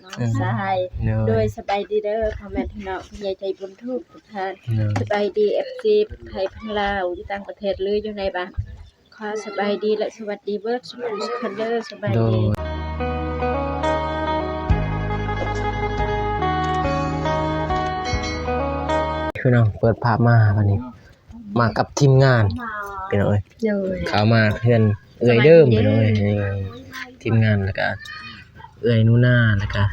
ເນາະ ອືມ ສະຫາຍ ໂດຍ ໂດຍ ສະບາຍດີເດີ ພໍ່ແມ່ພີ່ນ້ອງ ຜູ້ໃຫຍ່ໃຈບຸນທຸກໆທ່ານ ໂດຍ ສະບາຍດີ ເອັຟຊີ ທັງໄທ ທັງລາວ ຢູ່ຕ່າງປະເທດ ຫຼື ຢູ່ໃນບ້ານ ຂໍສະບາຍດີ ແລະ ສະຫວັດດີເບິດສູ່ທຸກຄົນເດີ ສະບາຍດີ ໂດຍ ພີ່ນ້ອງ ເປີດພາບມາບັດນີ້ ມາກັບທີມງານ ພີ່ນ້ອງເອີຍ ໂດຍ ເຂົ້າມາເຮືອນເອື້ອຍເດີມ ສະບາຍດີເດີ ພີ່ນ້ອງເອີຍ ທີມງານ ແລ້ວກະເອື້ອຍໜູນາ ແລ້ວກະ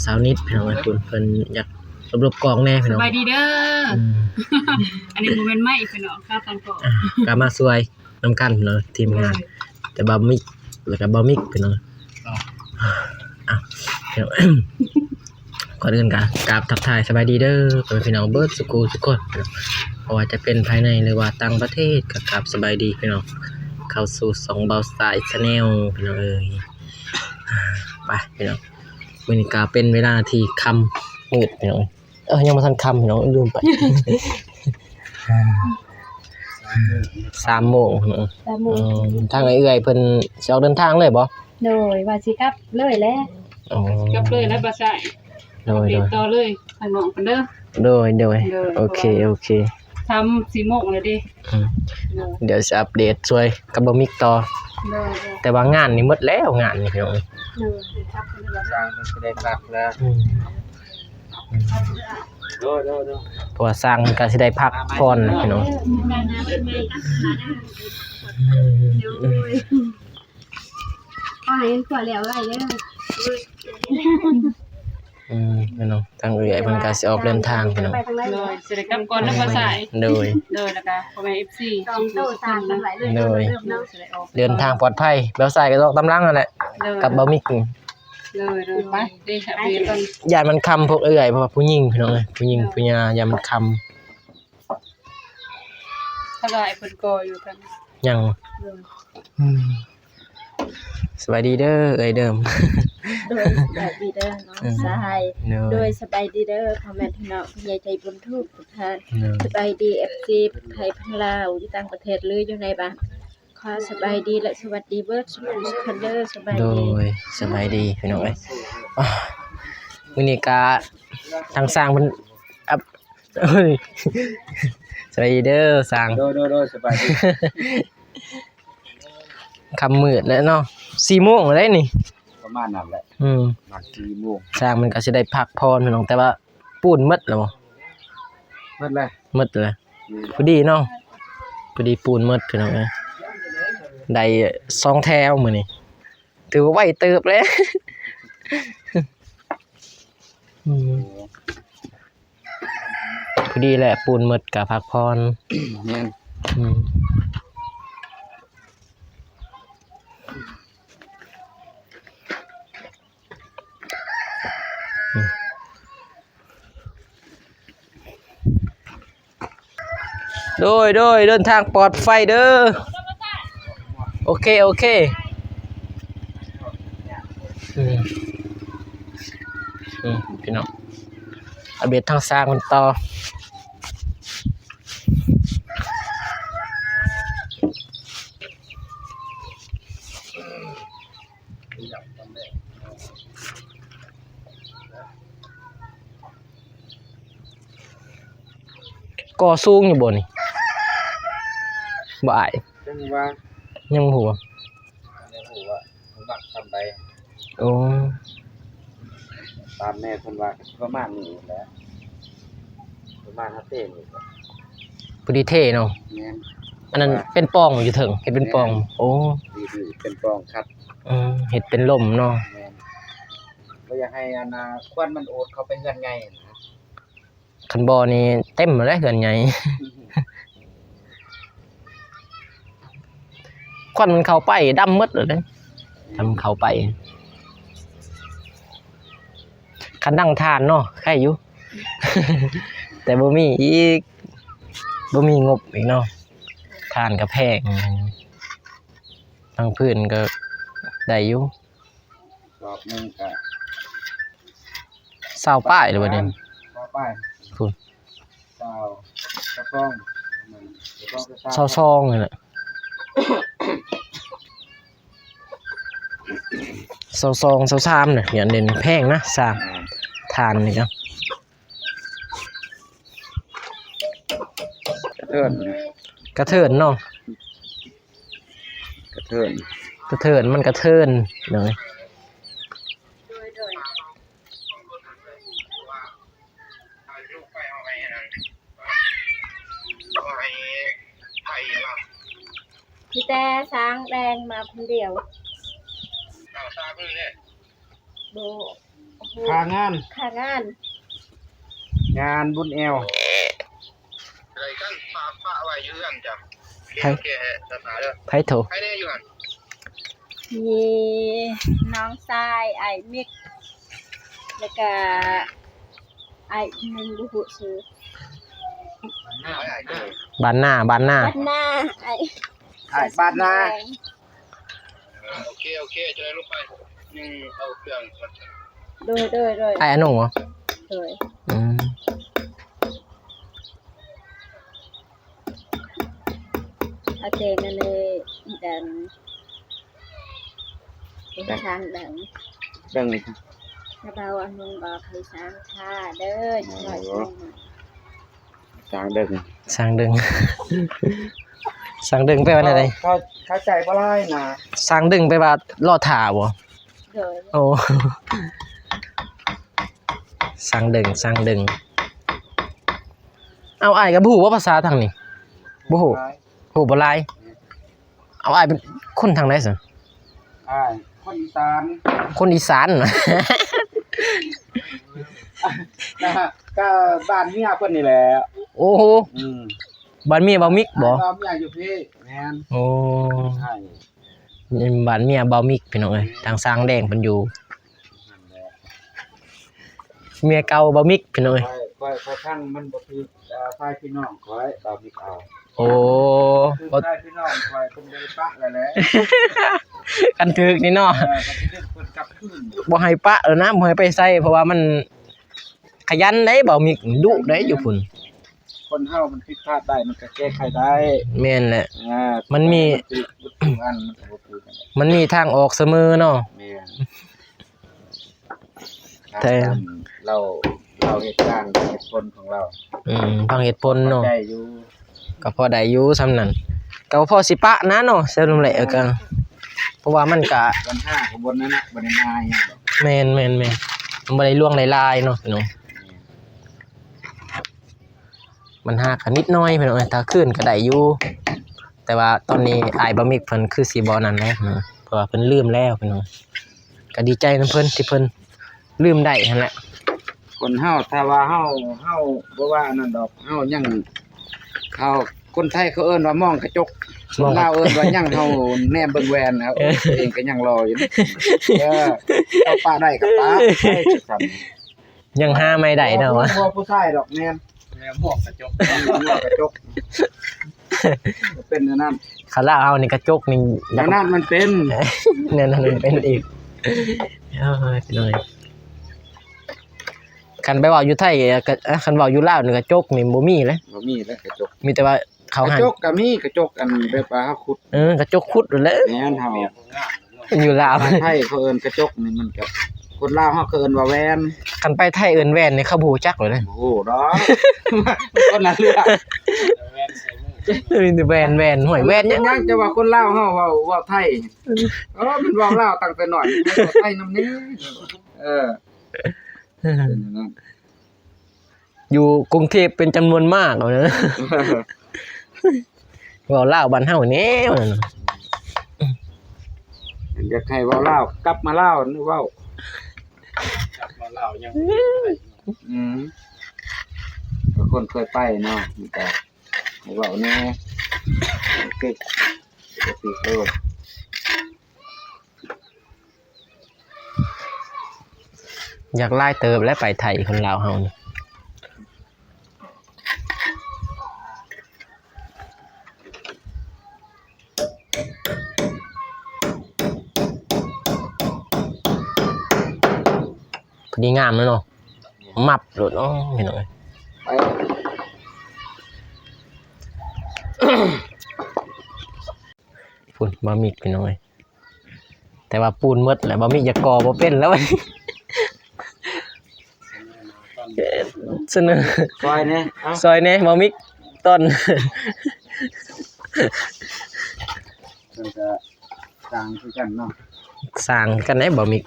ສາວນິດ ພີ່ນ້ອງເອີຍ ເພິ່ນ ເພິ່ນຢາກຫຼົບໆກ້ອງແດ່ ພີ່ນ້ອງ ສະບາຍດີເດີ ອືມ ອັນນີ້ບໍ່ແມ່ນໄມ້ ພີ່ນ້ອງ ຂາຕັ້ງກ້ອງ ອ່າ ກະມາຊ່ວຍນຳກັນ ພີ່ນ້ອງ ທີມງານ ໂດຍ ແຕ່ບ່າວມິກ ແລ້ວກະບ່າວມິກ ພີ່ນ້ອງ ເອົາ ກ່ອນອື່ນກະກາບທັກທາຍສະບາຍດີເດີ ພໍ່ແມ່ພີ່ນ້ອງເບິດສູ່ຜູ້ສູ່ຄົນ ບໍ່ວ່າຈະເປັນພາຍໃນ ຫຼືວ່າຕ່າງປະເທດ ກະກາບສະບາຍດີພີ່ນ້ອງ ເຂົ້າສູ່ຊ່ອງບ່າວສາຍ Channel ພີ່ນ້ອງເອີຍ ໄປພີ່ນ້ອງ ມື້ນີ້ກະເປັນເວລາທີ່ຄ່ຳມືດພີ່ນ້ອງ ເອີ ຍັງບໍ່ທັນຄ່ຳພີ່ນ້ອງ ລືມໄປ ສາມໂມງ ສາມໂມງ ເອີ ທາງເອື້ອຍເພິ່ນຊິອອກເດີນທາງເລີຍບໍ່? ໂດຍ ວ່າຊິກັບເລີຍແຫຼະ ອໍ ກັບເລີຍແລ້ວ ບໍ່ໃຊ່ ໂດຍ ເດີນຕໍ່ເລີຍ ທາງນ້ອງເພິ່ນເດີ ໂດຍ ໂດຍ ໂດຍ ໂອເຄ ໂອເຄ ໂອເຄ ສາມສີ່ໂມງແລ້ວເດ້ ອືມ ໂດຍ ດຽວຊິອັບເດດຊ່ວຍກັບບ່າວມິກຕໍ່ ໂດຍ ໂດຍ ແຕ່ວ່າງານນີ້ໝົດແລ້ວ ງານນີ້ພີ່ນ້ອງ ໂດຍ ຊ່າງເພິ່ນຊິໄດ້ພັກແລ້ວ ອືມ ໂດຍ ໂດຍ ໂດຍ ເພາະວ່າຊ່າງເພິ່ນກະຊິໄດ້ພັກຜ່ອນແຫຼະພີ່ນ້ອງ ໂດຍ ຂໍໃຫ້ກວດແລ້ວໄວເດີ ອືມ ພີ່ນ້ອງ ທາງເອື້ອຍເພິ່ນກະຊິອອກເດີນທາງພີ່ນ້ອງ ໂດຍ ຊິໄດ້ກັບກ່ອນເນາະ ບ່າວສາຍ ໂດຍ ໂດຍ ແລ້ວກະພໍ່ແມ່ເອັຟຊີ ສອງໂຕ ສາມຄົນ ໂດຍ ເດີນທາງປອດໄພ ບ່າວສາຍກະອອກຕາມຫຼັງຫັ້ນແຫຼະ ກັບບ່າວມິກ ໂດຍ ໂດຍ ໄປ ໄປ ຢ້ານມັນຄ່ຳພວກເອື້ອຍ ເພາະວ່າຜູ້ຍິງພີ່ນ້ອງເອີຍ ຜູ້ຍິງ ໂດຍ ຜູ້ຍ່າ ຢ້ານມັນຄ່ຳ ຖ້າວ່າໃຫ້ເພິ່ນກໍຢູ່ກັນ ຍັງ ໂດຍ ອືມ ສະບາຍດີເດີ ເອື້ອຍເດີມ ໂດຍ ສະບາຍດີເດີ ນ້ອງ ອືມ ສະຫາຍ ໂດຍ ໂດຍ ສະບາຍດີເດີ ພໍ່ແມ່ພີ່ນ້ອງ ຜູ້ໃຫຍ່ໃຈບຸນທຸກທຸກທ່ານ ໂດຍ ສະບາຍດີ ເອັຟຊີ ທັງໄທ ທັງລາວ ຢູ່ຕ່າງປະເທດ ຫຼື ຢູ່ໃນບ້ານ ຂໍສະບາຍດີ ແລະ ສະຫວັດດີເບິດສູ່ທຸກຄົນເດີ ສະບາຍດີ ໂດຍ ສະບາຍດີພີ່ນ້ອງເອີຍ ມື້ນີ້ກະທາງຊ່າງເພິ່ນອັບ ໂອ້ຍ ສະບາຍດີເດີຊ່າງ ໂດຍ ໂດຍ ໂດຍ ສະບາຍດີ ຄ່ຳມືດແລ້ວເນາະ ສີ່ໂມງແລ້ວນີ້ ປະມານນັ້ນແຫຼະ ອືມ ປະມານສີ່ໂມງ ຊ່າງມັນກະຊິໄດ້ພັກຜ່ອນພີ່ນ້ອງ ແຕ່ວ່າ ປູນໝົດແລ້ວບໍ່? ໝົດແລ້ວ ໝົດແລ້ວ ອືມ ພໍດີເນາະ ພໍດີປູນໝົດພີ່ນ້ອງເອີຍ ໄດ້ສອງແຖວມື້ນີ້ ຖືວ່າໄວເຕີບແລ້ວ ອືມ ພໍດີແຫຼະ ປູນໝົດກະພັກຜ່ອນ ແມ່ນ ອືມ. ໂດຍ ໂດຍ ເດີນທາງປອດໄພເດີ ໂອເຄ ໂອເຄ ອືມ ອືມ ພີ່ນ້ອງ ອັບເດດທາງຊ່າງກັນຕໍ່. ກໍ່ສູງຢູ່ບໍ່ນີ້ ບໍ່ອ້າຍ? ຈັ່ງວ່າ ຍັງບໍ່ຮູ້ ຍັງບໍ່ຮູ້ວ່າ ນ້ຳໜັກສ່ຳໃດ ໂອ້ ຕາມແມ່ເພິ່ນວ່າປະມານນີ້ແຫຼະ ປະມານເຮົາເທນີ້ ພໍດີເທເນາະ ແມ່ນ ອັນນັ້ນເປັນປ່ອງຢູ່ເທິງ ເຮັດເປັນປ່ອງ ແມ່ນ ໂອ້ ດີໆ ເປັນປ່ອງຄັດ ອືມ ເຮັດເປັນລົມເນາະ ແມ່ນ ບໍ່ຢາກໃຫ້ອັນນ່າ ຄວັນມັນໂອດເຂົ້າໄປເຮືອນໃຫຍ່ນະ. ຄັນບໍ່ນີ້ເຕັມແລ້ວເຮືອນໃຫຍ່ ຄວັນມັນເຂົ້າໄປດຳໝົດແລ້ວເດ້ ຄັນເຂົ້າໄປ ຄັນດັງຖ່ານເນາະ ໄຄຢູ່ ແຕ່ບໍ່ມີອີກ ບໍ່ມີງົບອີກເນາະ ຖ່ານກະແພງ ທາງພື້ນກະໄດ້ຢູ່. ລອບໜຶ່ງກະ ຊາວປາຍແລ້ວບັດນີ້ ຊາວປາຍ ພຸ້ນ ຊາວ ຊາວສອງ ຊາວສອງນີ້ແຫຼະ ຊາວສອງ ຊາວສາມ ນະ ຢ່າງນີ້ແພງນະ ສາມ ອ່າ ຖ່ານນີ້ກະ ກະເທີນ ກະເທີນເນາະ ກະເທີນ ກະເທີນ ມັນກະເທີນເນາະ. ມີແຕ່ຊ້າງແດງມາຄົນດຽວ. ບໍ່ ຄ່າງານ ຄ່າງານ ງານບຸນແອວ. ໃຜ ໃຜໂທ? ມີນ້ອງຊາຍ ອ້າຍມິກ ແລ້ວກະ ອ້າຍອີກໜຶ່ງບໍ່ຮູ້ຊື່ ບ້ານນາ ບ້ານນາ ບ້ານນາ ອ້າຍ ອ້າຍບ້ານນາ. ໂອເຄ ໂອເຄ ຈະໄດ້ລົງໄປ ຍັງເອົາເຄື່ອງກ່ອນ. ໂດຍ ໂດຍ ໂດຍ ອ້າຍອານຸບໍ? ໂດຍ ອືມ. ອາເຈນອັນນີ້ດັງ ເປັນຊ້າງດັງ ດັງ ກະເບົາອັນໜຶ່ງອອກໃຫ້ຊ້າງທ່າເດີ. ໂອ້ ຊ້າງດຶງ ຊ້າງດຶງ ຊ້າງດຶງແປວ່າແນວໃດ? ເຂົ້າ ເຂົ້າ ເຂົ້າໃຈບໍ່ຫຼາຍນະ. ຊ້າງດຶງແປວ່າລໍຖ້າບໍ? ໂດຍ ໂອ້ ຊ້າງດຶງ ຊ້າງດຶງ. ເອົາ ອ້າຍກະບໍ່ຮູ້ວ່າພາສາທາງນີ້ ບໍ່ຮູ້ ຮູ້ບໍ່ຫຼາຍ. ເອົາ ອ້າຍເປັນຄົນທາງໃດຊັ້ນ? ອ້າຍຄົນອີສານ ຄົນອີສານ ກະ ກະບ້ານເມຍເພິ່ນນີ້ແຫຼະ. ໂອ້ໂຫ ອືມ ບ້ານເມຍບ່າວມິກບໍ? ບ້ານເມຍຢູ່ພີ້ ແມ່ນ. ໂອ້ ໃຊ່ ບ້ານເມຍບ່າວມິກ ພີ່ນ້ອງເອີຍ ທາງຊ້າງແດງເພິ່ນຢູ່ ນັ້ນແຫຼະ ເມຍເກົ່າບ່າວມິກ ພີ່ນ້ອງເອີຍ. ຂ້ອຍ ຂ້ອຍ ຂ້ອຍຟັງມັນບໍ່ຖືກ ເອີ ຝ່າຍພີ່ນ້ອງຂ້ອຍ ບ່າວມິກເອົາ. ໂອ້ ຄືຝ່າຍພີ່ນ້ອງຂ້ອຍເພິ່ນບໍ່ໄດ້ປະແລ້ວແຫຼະ ຄັນຖືກນີ້ເນາະ. ເອີ ຄັນຖືກເພິ່ນກັບຄືນ ບໍ່ໃຫ້ປະແລ້ວນະ ບໍ່ໃຫ້ໄປໃສ ເພາະວ່າມັນຂະຫຍັນໃດ ບ່າວມິກດຸໄດຢູ່ພຸ້ນ. ຄົນເຮົາມັນຜິດພາດໄດ້ ມັນກະແກ້ໄຂໄດ້. ແມ່ນແຫຼະ ອ່າ ມັນມີ ມັນມີທາງອອກສະເໝີເນາະ. ແມ່ນ ແຕ່ເຮົາ ເຮົາເຮັດການເຫດຜົນຂອງເຮົາ. ອືມ ຟັງເຫດຜົນເນາະ ໄດ້ຢູ່ ກະພໍໄດ້ຢູ່ສ່ຳນັ້ນ ກະພໍຊິປະນະເນາະ ສະຫຼຸບແລ້ວກະ ເພາະວ່າມັນກະ ບັນຫາຂອງບົນນັ້ນນະ ບໍ່ໄດ້ມາຫຍັງດອກ. ແມ່ນໆໆ ມັນບໍ່ໄດ້ຫຼວງຫຼາຍໆເນາະ ພີ່ນ້ອງ. ບັນຫາກະນິດໜ້ອຍພີ່ນ້ອງເອີຍ ຖ້າຄືນກະໄດ້ຢູ່ ແຕ່ວ່າຕອນນີ້ອ້າຍບ່າວມິກເພິ່ນຄືຊິບໍ່ນັ້ນແຫຼະ ເພາະວ່າເພິ່ນລືມແລ້ວພີ່ນ້ອງ. ກະດີໃຈນຳເພິ່ນທີ່ເພິ່ນລືມໄດ້ຫັ້ນແຫຼະ. ຄົນເຮົາ ຖ້າວ່າເຮົາ ເຮົາບໍ່ວ່າອັນນັ້ນດອກ ເຮົາຍັງ ເຮົາ ຄົນໄທເຂົາເອີ້ນວ່າມອງກະຈົກ ຄົນລາວເອີ້ນວ່າຍັງ ເຮົາແນມເບິ່ງແວ່ນ ເຮົາເອງກະຍັງຫຼໍ່ຢູ່. ເອີ ເອົາປະໄດ້ກະປະ ໄດ້ຄືກັນ. ຍັງຫາໃໝ່ໄດ້ເນາະ ບໍ່ ບໍ່ຜູ້ຊາຍດອກ ແມ່ນ ແນມມອງກະຈົກ ແນມມອງກະຈົກ ເປັນແນວນັ້ນ. ຄັນລາວເຮົານີ້ກະຈົກນີ້ ແນວນັ້ນມັນເປັນ ແນວນັ້ນມັນເປັນອີກ. ໂອ້ຍ ພີ່ນ້ອງເອີຍ ຄັນໄປເວົ້າຢູ່ໄທກະ ຄັນເວົ້າຢູ່ລາວນີ້ກະຈົກນີ້ບໍ່ມີເລີຍ ບໍ່ມີເລີຍກະຈົກ. ມີແຕ່ວ່າ ເຂົາຫັ້ນ ກະຈົກກະມີ ກະຈົກອັນແບບວ່າເຮົາຂຸດ ເອີ ກະຈົກຂຸດຫັ້ນແຫຼະ. ແມ່ນ ເຮົາ ຢູ່ລາວ ໄທເຂົາເອີ້ນກະຈົກນີ້ ມັນກະ ຄົນລາວເຮົາກະເອີ້ນວ່າແວ່ນ. ຄັນໄປໄທເອີ້ນແວ່ນນີ້ ເຂົາບໍ່ຮູ້ຈັກເລີຍເດ້. ບໍ່ຮູ້ດອກ ຄົນລະເລື່ອງ ມີແຕ່ແວ່ນ ແວ່ນ ຫ້ວຍ ແວ່ນຫຍັງ ເປັນຫຍັງ ແຕ່ວ່າຄົນລາວເຮົາເວົ້າ ເວົ້າໄທ ເອີ ມັນເວົ້າລາວຕັ້ງແຕ່ນ້ອຍ ເວົ້າໄທນຳນີ້. ເອີ ເປັນຫຍັງ ຢູ່ກຸງເທບເປັນຈຳນວນມາກ ເວົ້າລາວບ້ານເຮົາແດ່. ຢາກໃຫ້ເວົ້າລາວ ກັບມາລາວນີ້ເວົ້າ ກັບມາລາວຍັງ ອືມ ກະຄົນເຄີຍໄປເນາະ ມັນກະໃຫ້ເວົ້າແດ່ ຕິດ ຕິດໂລດ. ຢາກຫຼາຍເຕີບແຫຼະ ໄປໄທ ຄົນລາວເຮົານີ້. ພໍດີງາມແລ້ວເນາະ ມັບໂລດເນາະ ພີ່ນ້ອງເອີຍ. ພຸ້ນ ບ່າວມິກ ພີ່ນ້ອງເອີຍ. ຕ່ວ່າປູນໝົດແລ້ວ ບໍ່ມີ ຢາກກໍ່ບໍ່ເປັນແລ້ວ ສະເໜີ ຊ່ອຍແດ່ ເອົ້າ ຊ່ອຍແດ່ ບໍ່ມີຕອນ ເພິ່ນກະສ້າງຄືກັນເນາະ ສ້າງຄືກັນເດ້ ບໍ່ມີ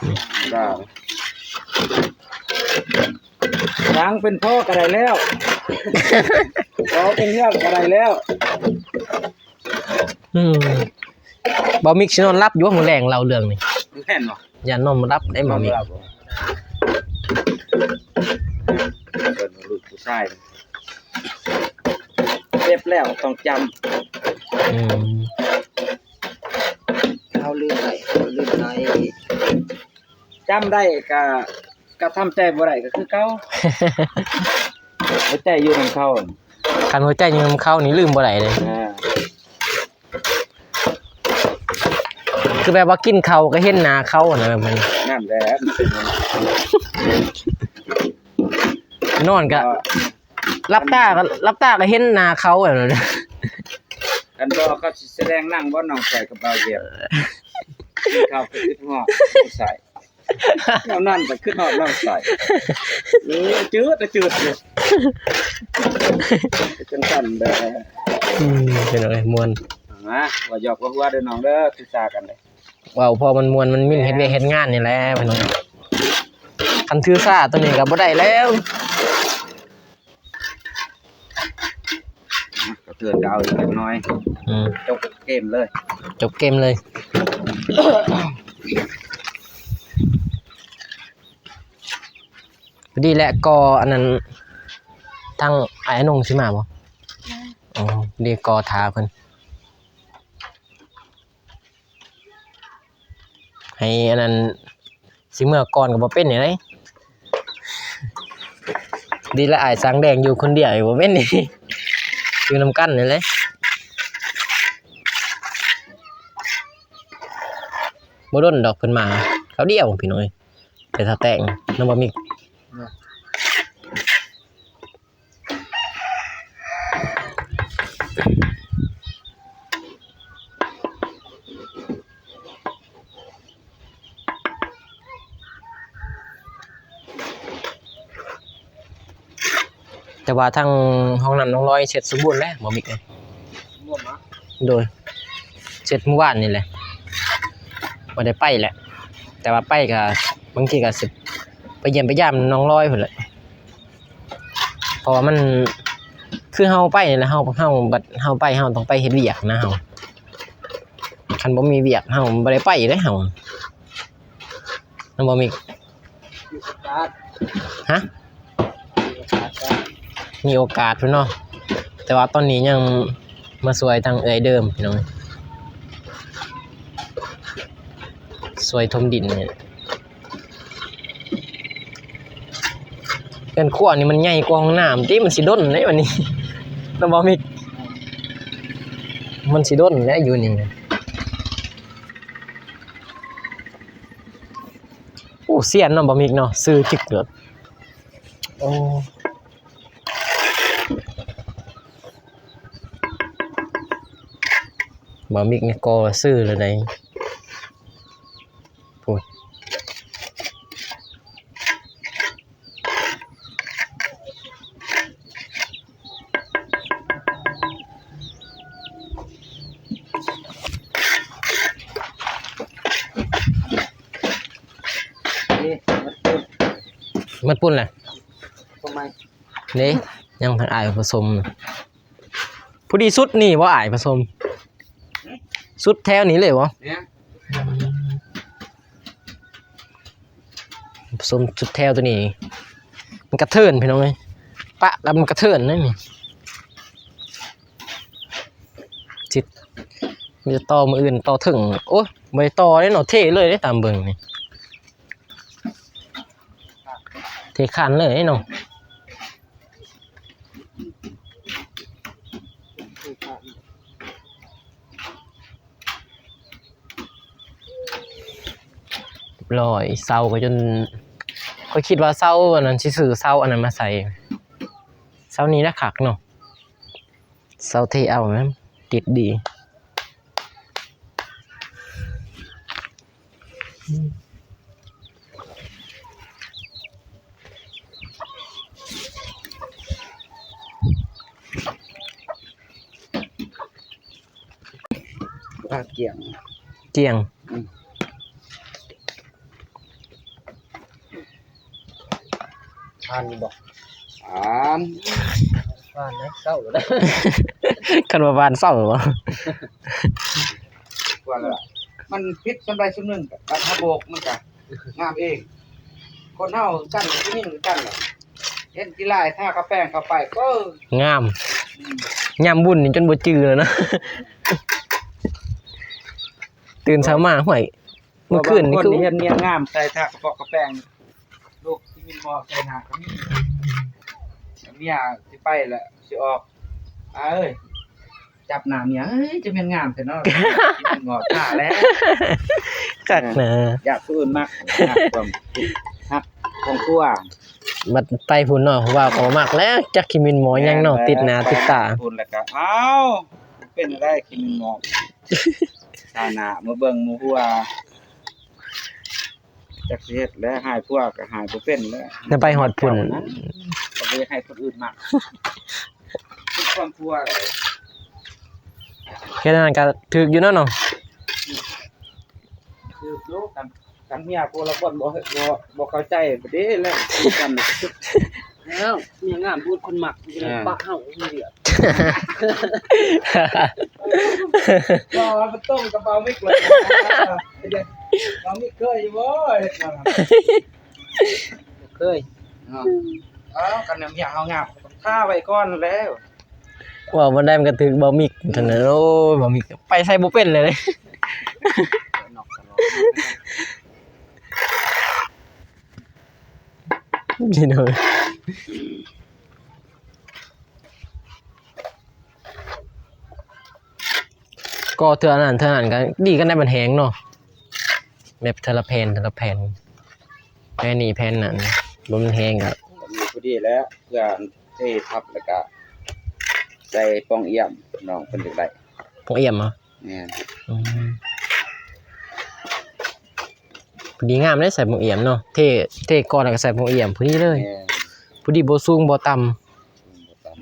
ສ້າງເປັນພໍ່ກະໄດ້ແລ້ວ ພໍເປັນເຮືອນກະໄດ້ແລ້ວ. ອືມ ບໍ່ມີຊິນອນຫຼັບຢູ່ ມື້ແລງເລົ່າເລື່ອງນີ້ ແມ່ນບໍ່? ຢ້ານນອນບໍ່ຫຼັບເດ້ ບໍ່ມີ ເພິ່ນລູກຜູ້ຊາຍ ເຈັບແລ້ວຕ້ອງຈຳ ອືມ ເຮົາລືມໄດ້ ເຮົາລືມໄດ້ ຈຳໄດ້ກະ ກະທຳໃຈບໍ່ໄດ້ກະຄືເກົ່າ ຫົວໃຈຢູ່ນຳເຂົາ ຄັນຫົວໃຈຢູ່ນຳເຂົານີ້ລືມບໍ່ໄດ້ເດ້ ອ່າ ຄືແບບວ່າກິນເຂົ້າກະເຫັນໜ້າເຂົາຫັ້ນນະ ແບບນັ້ນ ນັ້ນແຫຼະ ມັນເປັນ ນອນກະ ອ່າ ຫຼັບຕາກະ ຫຼັບຕາກະເຫັນໜ້າເຂົາແບບນັ້ນ ຄັນບໍ່ເຂົາຊິສະແດງໜັງບໍ່ ນ້ອງຊາຍກັບບ່າວວຽກ ກິນເຂົ້າກະຄິດຮອດນ້ອງຊາຍ ແນວນັ້ນກະຄິດຮອດນ້ອງຊາຍ ເອີ ຈືດ ຈືດຢູ່ ຈັ່ງຊັ້ນແຫຼະ ອືມ ເປັນຈັ່ງໃດ ມ່ວນ ນະ ວ່າຢອກວ່າຫົວເດີນ້ອງເດີ ຄືສາກັນເດ້ ເວົ້າພໍມັນມ່ວນ ມັນມີເຮັດວຽກເຮັດງານນີ້ແຫຼະ ພີ່ນ້ອງ ຄັນຖືສາໂຕນີ້ກະບໍ່ໄດ້ແລ້ວ ກະເຕືອນກະເອົາອີກຈັກໜ້ອຍ ອືມ ຈົບເກມເລີຍ ຈົບເກມເລີຍ ພໍດີແຫຼະ ກໍອັນນັ້ນ ທາງອ້າຍໜຸ່ງຊິມາບໍ່? ມາ ອໍ ພໍດີກໍຖ້າເພິ່ນ ໃຫ້ອັນນັ້ນ ຊິເມືອກ່ອນກະບໍ່ເປັນຫຍັງໃດ ດີລະ ອ້າຍສາງແດງຢູ່ຄົນດຽວ ບໍ່ເປັນ ຢູ່ນຳກັນນີ້ແຫຼະ ບໍ່ດົນດອກເພິ່ນມາ ຄາວດຽວ ພີ່ນ້ອງເອີຍ ແຕ່ຖ້າແຕ່ງນຳບໍ່ມີ ແຕ່ວ່າທາງຫ້ອງນ້ຳນ້ອງລອຍເຊັດສົມບູນແລ້ວ ບໍ່ມີ ໂດຍ ເຊັດມື້ວານນີ້ແຫຼະ ບໍ່ໄດ້ໄປແຫຼະ ແຕ່ວ່າໄປກະ ບາງທີກະຊິໄປຢ້ຽມໄປຢາມນ້ອງລອຍພຸ້ນແຫຼະ ເພາະວ່າມັນ ຄືເຮົາໄປນີ້ແຫຼະ ເຮົາ ເຮົາ ບັດເຮົາໄປ ເຮົາຕ້ອງໄປເຮັດວຽກນະເຮົາ ຄັນບໍ່ມີວຽກເຮົາບໍ່ໄດ້ໄປເດ້ເຮົາ ແມ່ນບໍ່ມິກ? ມີໂອກາດ ຮະ? ມີໂອກາດ ມີໂອກາດພຸ້ນເນາະ ແຕ່ວ່າຕອນນີ້ຍັງມາຊ່ວຍທາງເອື້ອຍເດີມ ພີ່ນ້ອງ ຊ່ວຍຖົມດິນນີ້ ເຮືອນຄົວນີ້ມັນໃຫຍ່ກວ່າຫ້ອງນ້ຳຕິ ມັນຊິດົນເດ້ບັດນີ້ ແມ່ນບໍ່ມິກ? ມັນຊິດົນແຫຼະຢູ່ນີ້. ໂອ້ ຊຽນເນາະ ບໍ່ມິກເນາະ ຊື່ຈິກໂລດ ໂອ້ ບໍ່ມິກນີ້ກໍຊື່ແລ້ວໃດ໋ ໂອ້ຍ. ໝົດປຸ້ນແຫຼະ ເດ້ ຍັງທາງອ້າຍປະສົມ ພໍດີສຸດນີ້ບໍ່ອ້າຍປະສົມ ສຸດແຖວນີ້ເລີຍບໍ່? ປະສົມສຸດແຖວໂຕນີ້ ມັນກະເທີນພີ່ນ້ອງເອີຍ ປະແລ້ວມັນກະເທີນເດ້ນີ້ ຊິ ມີແຕ່ຕໍ່ມື້ອື່ນຕໍ່ເທິງ ໂອ້ຍ ບໍ່ໄດ້ຕໍ່ເດ້ເນາະ ເທເລີຍເດ້ ຕາມເບິ່ງນີ້ ເທຄານເລີຍເນາະ. ຮຽບຮ້ອຍ ເສົາກໍຈົນ ຂ້ອຍຄິດວ່າເສົາອັນນັ້ນ ຊິຊື້ເສົາອັນນັ້ນມາໃສ່ ເສົານີ້ລະຄັກເນາະ ເສົາເທເອົານະ ຕິດດີ. ປາກກຽງ ກຽງ ອືມ ຜ່ານຢູ່ບໍ່? ຜ່ານ ຜ່ານນະ ເຊົາແລ້ວນະ ຄັນວ່າຜ່ານເຊົາແລ້ວບໍ່? ວ່າແລ້ວ ມັນຜິດສ່ຳໃດສ່ຳໜຶ່ງ ບັດເຮົາໂບກມັນກະງາມເອງ. ຄົນເຮົາຄືກັນ ຜູ້ຍິງຄືກັນແຫຼະ ເຫັນຂີ້ລາຍທາກາແຟງເຂົ້າໄປ ໂອ້ ງາມ. ອືມ ຍາມບຸນນີ້ຈົນບໍ່ຈື່ແລ້ວນະ ຕື່ນເຊົ້າມາ ຫ້ວຍ ເມື່ອຄືນນີ້ຄື ບາງຄົນເຫັນເມຍງາມໃສ່ທາກາຟອກກາແຟງ ລູກທີ່ມີໝໍໃສ່ໜ້າກໍມີ. ເມຍຊິໄປແລ້ວ ຊິອອກ ອ້າຍເອີຍ ຈັບໜ້າເມຍ ເອີຍ ຈະແມ່ນງາມແທ້ເນາະ ຊິມີໝໍທ່າແລ້ວ ຄັກນະ ຢາກຜູ້ອື່ນມັກ ຮັກຄວາມ ຮັກຄອບຄົວ. ບັດໄປພຸ້ນເນາະ ຜູ້ບ່າວກໍບໍ່ມັກແລ້ວ ຈັກຊິມີໝໍຫຍັງເນາະ ແມ່ນແລ້ວ ຕິດໜ້າຕິດຕາພຸ້ນ ແລ້ວກໍ ອ້າວ ເປັນໄດ້ຊິມີໝໍ ຖານະ ມາເບິ່ງມາຫົວ ຈັກຊິເຮັດແລ້ວ ຫາຍຜົວກໍຫາຍບໍ່ເປັນແລ້ວ ແລ້ວໄປຮອດພຸ້ນ ກໍບໍ່ຢາກໃຫ້ຄົນອື່ນມັກ ຄວາມຜົວ ເຮັດອັນນັ້ນກໍຖືກຢູ່ເນາະ ເນາະ ຖືກຢູ່ ຄັນ ຄັນເມຍຜູ້ລະຄົນບໍ່ ບໍ່ ບໍ່ເຂົ້າໃຈ ບໍ່ດີແລ້ວ ຄືກັນ ແລ້ວເມຍງາມຜູ້ຄົນມັກ ເອີ ປະເຮົາເຫຼືອ ບໍ່ ມັນຕົງກັບເບົາມິກເລີຍ ເບົາມິກເຄີຍຢູ່ບໍ່ເຮັດນັ້ນ ເຄີຍເນາະ ເອີ ຄັນເມຍເຮົາງາມ ຖ້າໄວ້ກ່ອນແລ້ວ. ເວົ້າບໍ່ໄດ້ມັນກໍຖືກເບົາມິກເທົ່ານັ້ນ ໂອ້ຍ ເບົາມິກໄປໃສບໍ່ເປັນເລີຍ ພີ່ນ້ອງ ກໍເທື່ອນັ້ນເທື່ອນັ້ນກໍດີກັນໄດ້ ມັນແຮງເນາະ ແບບເທື່ອລະແຜ່ນ ເທື່ອລະແຜ່ນ ແຜ່ນນີ້ແຜ່ນນັ້ນ ບໍ່ມັນແຮງກໍ ພໍດີແລ້ວ ເພື່ອເທທັບ ແລ້ວກະໃສ່ປ່ອງອຽມ ນ້ອງເພິ່ນຢາກໄດ້ປ່ອງອຽມເນາະ ແມ່ນ ອືມ ພໍດີງາມເດ້ໃສ່ປ່ອງອຽມເນາະ ເທ ເທກ່ອນແລ້ວກໍໃສ່ປ່ອງອຽມ ພໍດີເລີຍ ແມ່ນ ພໍດີ ບໍ່ສູງບໍ່ຕ່ຳ ບໍ່ຕ່ຳ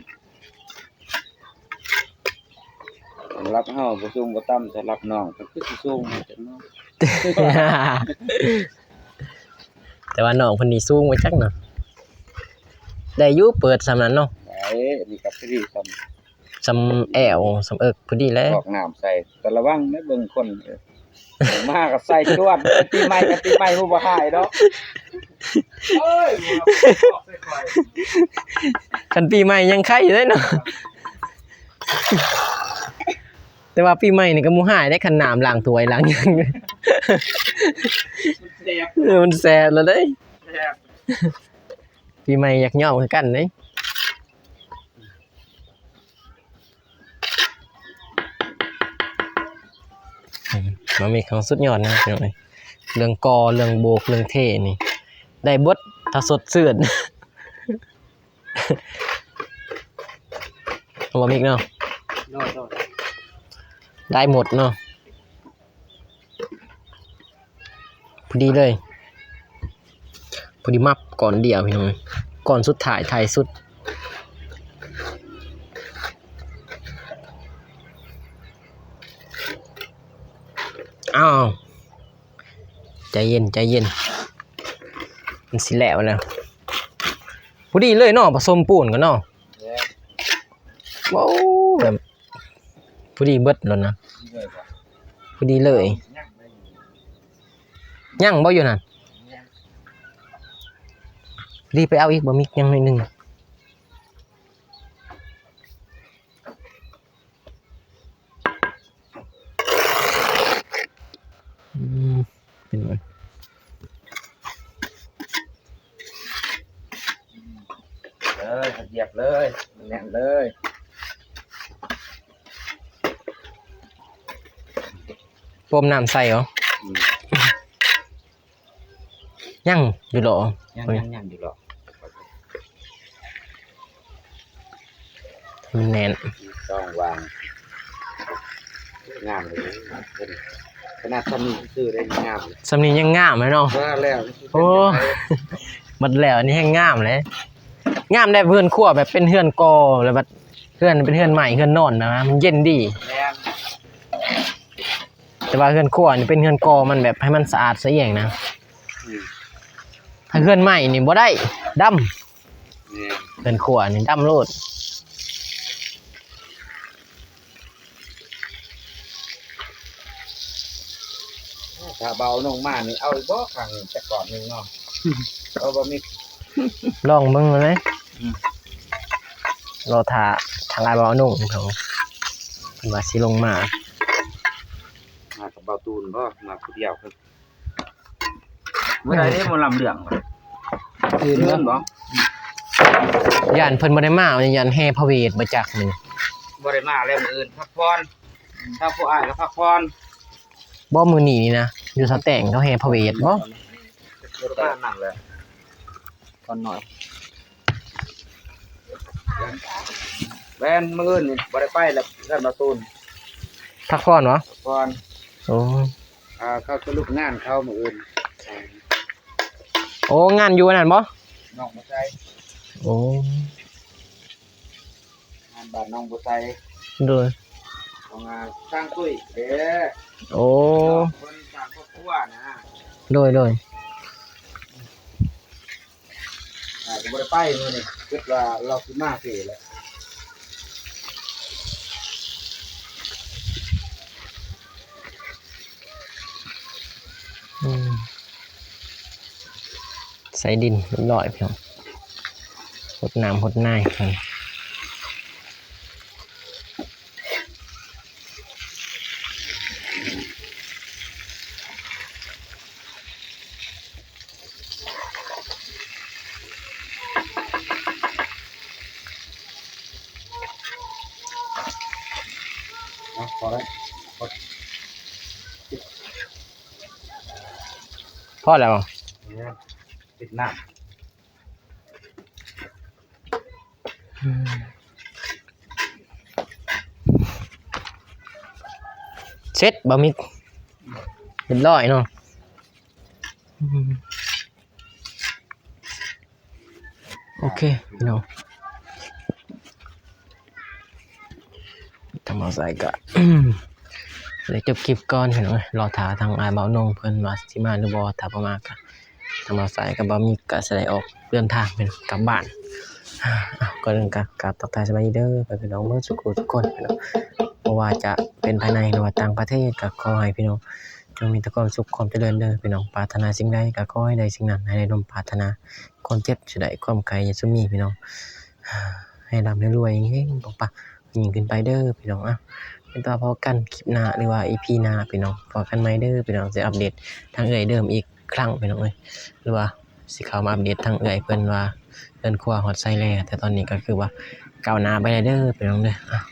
ສຳລັບເຮົາບໍ່ສູງບໍ່ຕ່ຳ ສຳລັບນ້ອງເພິ່ນຄືຊິສູງຈັກໜ້ອຍ ແຕ່ວ່ານ້ອງເພິ່ນນີ້ສູງວ່າຈັກເນາະ ໄດ້ຢູ່ ເປີດສ່ຳນັ້ນເນາະ ໄດ້ ອັນນີ້ກໍພໍດີສ່ຳ ສ່ຳແອວສ່ຳເອິກພໍດີແລ້ວ ຟອກນ້ຳໃສ່ ແຕ່ລະວັງເດີເບິ່ງຄົນ ມາກໍໃສ່ຈວດ ປີໃໝ່ກໍປີໃໝ່ ຮູ້ບໍ່ຫາຍດອກ ໂອ້ຍ ບໍ່ໃສ່ຂ້ອຍ ຄັນປີໃໝ່ຍັງໄຄຢູ່ເດ້ເນາະ ແຕ່ວ່າປີໃໝ່ນີ້ກໍບໍ່ຫາຍເດ້ ຄັນນ້ຳລ້າງຖ້ວຍລ້າງຫຍັງ ມັນແສບ ເອີ ມັນແສບແລ້ວເດ້ ແສບ ປີໃໝ່ຢາກຍ້ອມຄືກັນເດ້. ອືມ ມາມີຂອງສຸດຍອດນະພີ່ນ້ອງເອີຍ ເລື່ອງກໍ່ ເລື່ອງໂບກ ເລື່ອງເທນີ້ ໄດ້ເບິດ ຖ້າສົດຊື່ນ ບໍ່ມີເນາະ ໂດຍ ໂດຍ ໄດ້ໝົດເນາະ. ພໍດີເລີຍ ພໍດີມັບກ້ອນດຽວພີ່ນ້ອງເອີຍ ກ້ອນສຸດທ້າຍທ້າຍສຸດ ອ້າວ ໃຈເຢັນ ໃຈເຢັນ ມັນຊິແລ້ວແລ້ວ ພໍດີເລີຍເນາະ ປະສົມປູນກັນເນາະ ແມ່ນ ໂອ້ ແບບ ພໍດີເບິດໂລດນະ ພໍດີເລີຍ ຍັງບໍ່ຢູ່ນັ້ນ ພໍດີໄປເອົາອີກບໍ່ ມີຍັງໜ້ອຍໜຶ່ງ ອືມ ເປັນຫຍັງ ເລີຍ ຢຽບເລີຍ ແໜ້ນເລີຍ ປ້ອມນ້ຳໃສ່ເນາະ ອືມ ຍັງຢູ່ເລາະ ຍັງ ຍັງ ຍັງຢູ່ເລາະ ໃຫ້ມັນແໜ້ນ ຕ້ອງວາງ ງາມເລີຍ ເພິ່ນ ຂະໜາດຊ່ຳນີ້ຊື່ໄດ້ງາມ ຊ່ຳນີ້ຍັງງາມເລີຍເນາະ ວ່າແລ້ວ ໂອ້ ບັດແລ້ວນີ້ແຮງງາມເລີຍ ງາມແດ່ ເຮືອນຄົວແບບເປັນເຮືອນກໍ ແລ້ວບັດເຮືອນເປັນເຮືອນໄມ້ ເຮືອນນອນແບບວ່າມັນເຢັນດີ ແມ່ນ ແຕ່ວ່າເຮືອນຄົວນີ້ເປັນເຮືອນກໍ ມັນແບບໃຫ້ມັນສະອາດສະອຽງນະ ອືມ ຖ້າເຮືອນໄມ້ນີ້ບໍ່ໄດ້ ດຳ ແມ່ນ ເຮືອນຄົວນີ້ດຳໂລດ ຖ້າເບົານົງມານີ້ເອົາອີກບໍ່ ຄັ້ງຈັກກ້ອນໜຶ່ງເນາະ ເອົາບໍ່ມີ ລອງເບິ່ງເລີຍ ອືມ ລໍຖ້າທາງອ້າຍເບົານົງເພິ່ນ ເພິ່ນວ່າຊິລົງມາ ມາກັບເບົາຕູນບໍ່ ມາຜູ້ດຽວ ມື້ໃດເດ້ໝໍລຳເລື່ອງ ອື່ນບໍ່ ຢ້ານເພິ່ນບໍ່ໄດ້ມາ ຢ້ານແຫ່ພະເວດບໍ່ຈັກມື້ນີ້ ບໍ່ໄດ້ມາແລ້ວມື້ອື່ນ ພັກຜ່ອນ ທາງຜູ້ອ້າຍກໍພັກຜ່ອນ ບໍ່ມື້ນີ້ນີ້ນະ ຢູ່ສະແຕງເຂົາແຫ່ພະເວດບໍ່ ປະມານນັ້ນແຫຼະ ກ່ອນໜ້ອຍ ແມ່ນ ມື້ອື່ນນີ້ບໍ່ໄດ້ໄປແລ້ວ ເຮືອນເບົາຕູນ ພັກຜ່ອນບໍ່ ພັກຜ່ອນ ໂອ້ ອ່າ ເຂົາສະຫຼຸບງານເຂົາມື້ອື່ນ ໂອ້ ງານຢູ່ອັນນັ້ນບໍ່ ໜອງບໍ່ໃສ ໂອ້ ງານບ້ານໜອງບໍ່ໃສ ໂດຍ ຂອງ ອ່າ ຊ່າງຕຸ້ຍເດ້ ໂອ້ ເພິ່ນສ້າງຄອບຄົວນະ ໂດຍ ໂດຍ ອ່າ ກໍບໍ່ໄດ້ໄປມື້ນີ້ ຄິດວ່າລາວຊິມາພີ້ແຫຼະ ອືມ ໃສ່ດິນຮຽບຮ້ອຍພີ່ນ້ອງ ຫົດນ້ຳຫົດນາໃຫ້ເພິ່ນ. ພໍແລ້ວ ພໍແລ້ວ ປິດນ້ຳ. ເສັດ ບ່າວມິກ ຮຽບຮ້ອຍເນາະ. ໂອເຄພີ່ນ້ອງ ທາງບ່າວສາຍກະໄດ້ຈົບຄລິບກ່ອນພີ່ນ້ອງເອີຍ ລໍຖ້າທາງອ້າຍບ່າວນົງເພິ່ນວ່າຊິມາຫຼືບໍ່ ຖ້າບໍ່ມາກະ ທາງບ່າວສາຍກັບບ່າວມິກກະຊິໄດ້ອອກເດີນທາງກັບບ້ານ. ກ່ອນອື່ນກະກາບທັກທາຍສະບາຍດີເດີພີ່ນ້ອງເບິດສູ່ຜູ້ສູ່ຄົນພີ່ນ້ອງ ບໍ່ວ່າຈະເປັນພາຍໃນ ຫຼືວ່າຕ່າງປະເທດ ກະຂໍໃຫ້ພີ່ນ້ອງຈົ່ງມີແຕ່ຄວາມສຸກຄວາມຈະເລີນເດີພີ່ນ້ອງ. ປາດຖະໜາສິ່ງໃດກະຂໍໃຫ້ໄດ້ສິ່ງນັ້ນ ໃຫ້ໄດ້ສົມປາດຖະໜາ. ຄວາມເຈັບຢ່າໄດ້ ຄວາມໄຂ້ຢ່າຊຸມມີພີ່ນ້ອງ ໃຫ້ລ່ຳໃຫ້ລວຍ ເຮັງໆ ປັງໆ ຍິ່ງຂຶ້ນໄປເດີພີ່ນ້ອງ. ເອົາ ເປັນວ່າພໍ້ກັນຄລິບໜ້າ ຫຼືວ່າອີພີໜ້າພີ່ນ້ອງ ພໍ້ກັນໃໝ່ເດີພີ່ນ້ອງ. ຊິອັບເດດທາງເອື້ອຍເດີມອີກຄັ້ງພີ່ນ້ອງເອີຍ ຫຼືວ່າຊິເຂົ້າມາອັບເດດທາງເອື້ອຍເພິ່ນວ່າເຮືອນຄົວຮອດໃສແລ້ວ. ແຕ່ຕອນນີ້ກໍຄືວ່າກ້າວໜ້າໄປແລ້ວເດີພີ່ນ້ອງເດີ. ເອົາ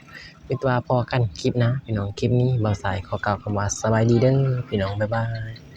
ເປັນວ່າພໍ້ກັນຄລິບໜ້າພີ່ນ້ອງ. ຄລິບນີ້ບ່າວສາຍຂໍກ່າວຄຳວ່າສະບາຍດີເດີພີ່ນ້ອງ ບາຍບາຍ.